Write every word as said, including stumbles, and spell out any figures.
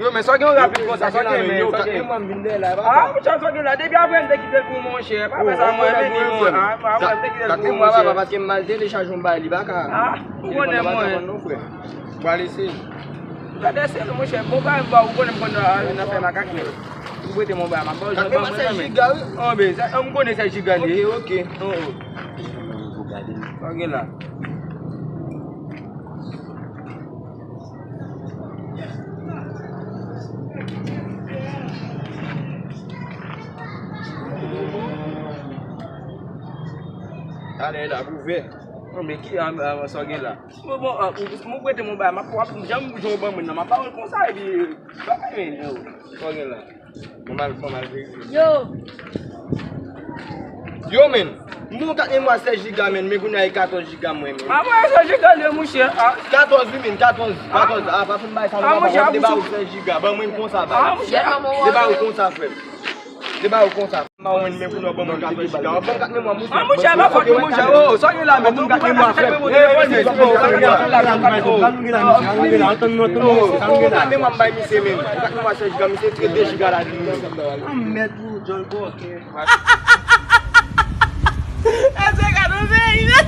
Yo, men sa w gen rapid konsa, sa w gen, men sa w gen. Ah, monchè, sa w gen la, depi apre m te kite l pou monchè, pa fè sa mwen, men ni mwen, ah, apre m te kite l pou monchè. Paske m mal telechaje yon bagay, li pa ka. Ah, ou konnen mwen. Bon, ale se. Gade se nou, monchè, bon bagay m ba ou, ou konnen m konn nan, nan fè makak, men. Ou prete m yon bagay, m ap ba ou, jan ban mwen nan, men. Giga, wi. Anben, sa, m konnen se giga li ye. Ok, ok. Oh, oh. Sa w gen la. Talè la, pou vè. Non, men ki a, a, sa w gen la? Bon, bon, a, ou, ou prete m yon bagay, m ap, w ap, jan m, jan w ban mwen nan, m ap ba ou l konsa, epi, bagay, men, yo, sa w gen la? Mwen mal, mwen mal verifye. Yo! Yo, men, m gon kat memwa sèz giga, men, men kounye a e katòz giga mwen, men. A, mwen sèz giga li ye, monchè, a. Katòz, wi, men, katòz, katòz, a, pa fin bay sa, non, papa, m te ba ou sèz giga, ban mwen konsa, bay. A, monchè. M te ba ou konsa, frè m. M te ba ou konsa. M pa wè menm pou nou ban mwen katòz giga. Ban m kat memwa, monchè. Ah, monchè, pa fòt mwen, monchè. Oh, sa gen la, men, ban m kat memwa, frè. Eh, frè, sa gen la, sa gen la. Antann nou, antann nou, sa gen la. Kat memwa m bay misye, men. Kat memwa sèz giga, misye trete giga la di nou. Anmèd ou, John Bòkè. Èske ka nou peyi, men?